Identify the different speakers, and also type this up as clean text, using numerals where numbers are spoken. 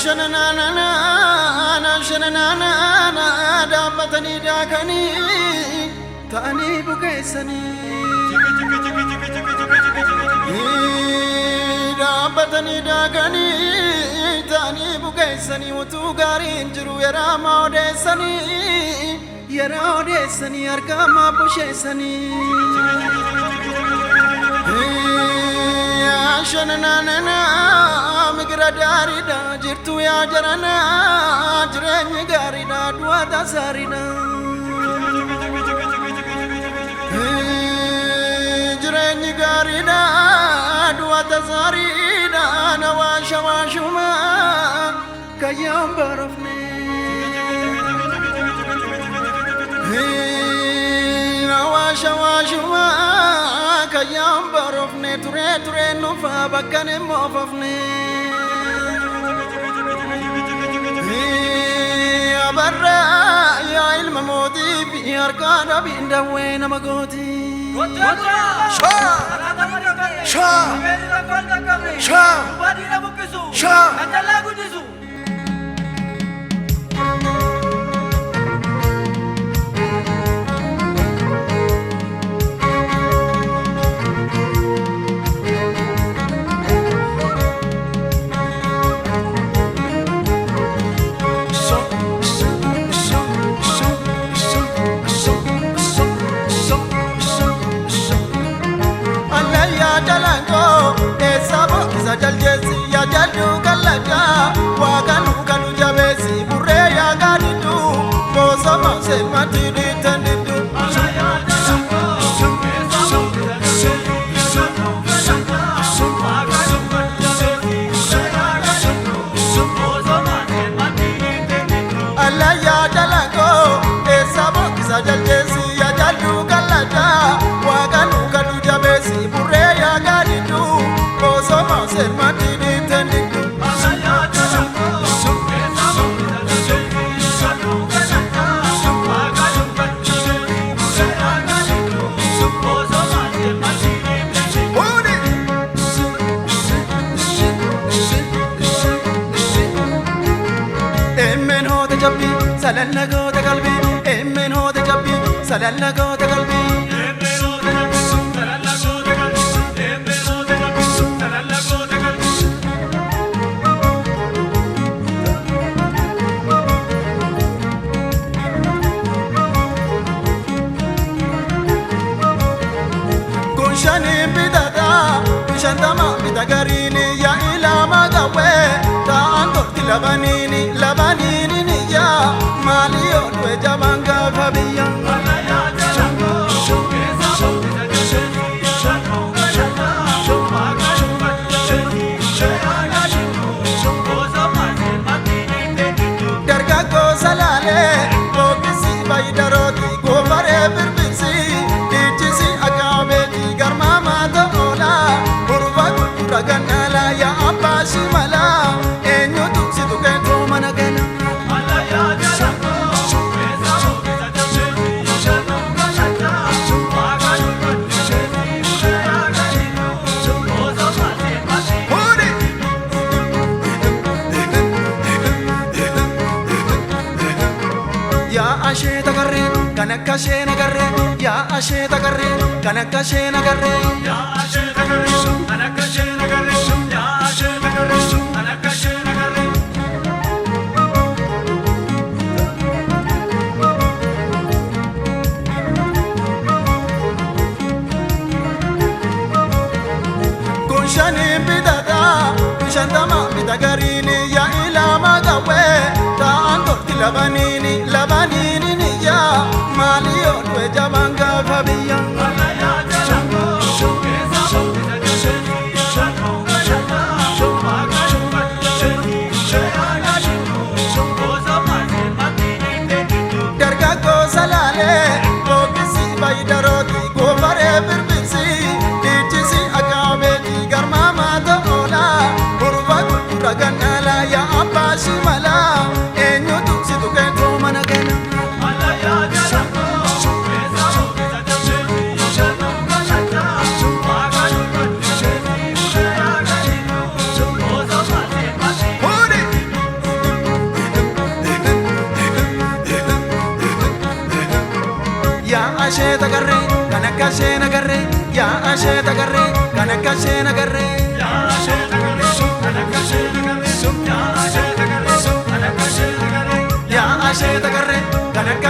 Speaker 1: Shananana dhaabbatanii daakanii ta'anii bukeessanii. Dhaabbatanii daakanii ta'anii bukeessanii utuu gaariin jiru yeroo odeessanii yeroo odeessanii harkaamaa busheessanii. Shananana migira gaariidha jirtu yaa jarana jireenyi gaariidha du'a tasaariidha. Jireenyi gaariidha du'a tasaariidha nawaasha waashuma kayyaan barofne. Nawaasha waashuma kayyaan barofne turee turee nufa bakkan hin moofofne. Abarraa yaa ilma mootii fi harkaa dhabiin dawwee nama gooti.
Speaker 2: Shaa! Shaa! Shaa! Shaa!
Speaker 1: Allayyaa jalangoo eessa boqqisa jaljeessi yaa jalluu gallachaa waaqanu kanu jabeessi burree yaa gaadiddu boosoma seematti dhiittan diddu. Allayyaa jalangoo eessa boqqisa jaljeessi yaa jalluu gallachaa waaqanu kanu jabeessi burree yaa gaadiddu boosoma seematti dhiittan diddu. Emmeen hoota jabbii salanna goota qalbii emmeen hoota jabbii salanna goota qalbii. Kun shaniin bitataa shantama bita gariini yaa ilama qawwee ta'an torti labaniini labaniini ni yaa maali yoo du'e jabaan gaafa biyya. Dargaggoo salaalee booqqisi bayidarooti goofaree birbirsi dhiichisi akaabeeti garmaamaa ta'oola urfa gurgura gannaala yaa abbaa shimala eenyutu si tuqeetoo mana gala. Fuudhi! Yaa ashee tagarree kan akka ishee nagarree yaa ashee tagarree kan akka ishee nagarree. Kun shaniin bitataa shantama bita gariini yaa ilama qawwee ta'an torti labaniini labaniini ni yaa maali yoo du'e jabaan gaafa biyya. Dargaggoo salaalee booqqisi bayidarooti goofaree birbirsi dhiichisi akaabeeti garmaamaa ta'oola urfa gurgura gannaala yaa abbaa shimala eenyutu si tuqeetoo mana gala. Fuudhi! Ashee tagarree kan akka ishee nagarree, yaa ashee tagarree kan akka ishee nagarree. Yaa ashee tagarree kan akka